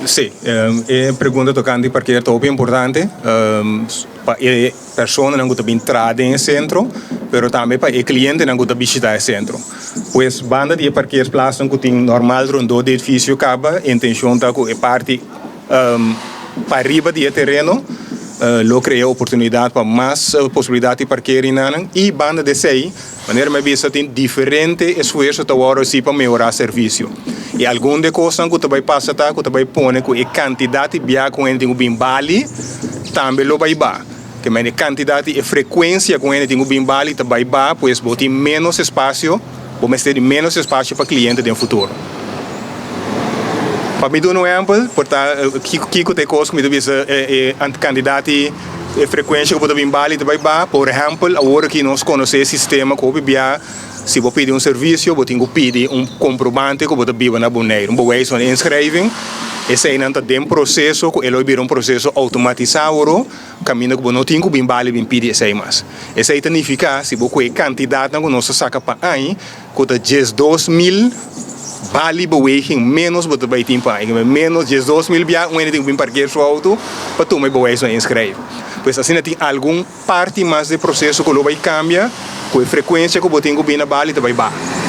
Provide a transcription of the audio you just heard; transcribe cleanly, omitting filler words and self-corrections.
Sí, e pregunta tokante parkeer ta hopi importante pa e personanan ku ta bin traha den e sentro, pero tambe pa e klientenan ku ta bishitá e sentro. Pues banda di e parkeerplaatsnan ku tin normal rondó di edifisio kaba, e intenshon ta ku e parti pariba di e tereno lo krea oportunidat pa mas posibilidat di parkeer enanan i banda di esei, Manera mi a bisa tin diferente esfuerso ta wòrdu hasi pa mehorá servisio. I algun di e kosnan ku ta bai pasa ta ku ta bai pone ku e kantidat di biaha ku hende tin ku bin bali tambe lo bai ba. Ke men e kantidat di e frekuensia ku hende tin ku bin bali ta bai ba, pues bo tin ménos espasio, bo mester di ménos espasio pa kliente den futuro. Pa mi duna un ehèmpel, por ta kiko ta e kos ku mi ta bisa e kantidat di. E frekuensha ku bo ta bin bali ta bai baha. Por ehèmpel, awor aki nos konosé e sistema ku hopi bia si bo pidi un servisio bo tin ku pidi un komprobante ku bo ta biba na Boneiru, un bewijs van inschrijving. Eseinan ta den proseso ku e lo bira un proseso outomatisá awor kaminda ku bo no tin ku bin bali bin pidi esei mas. Esei ta nifiká si bo ku e kantidatnan ku nos ta saka pa aña, Ku ta 12.000 bali beweging ménos bo ta bai tin pa aña. Ménos 12.000 bia un hende tin ku bin parker su outo pa tuma e bewijs van inschrijven. Pues asina tin algun parti mas di e proseso ku lo bai kambia ku e frekuensia ku bo tin ku bin na bali ta bai baha.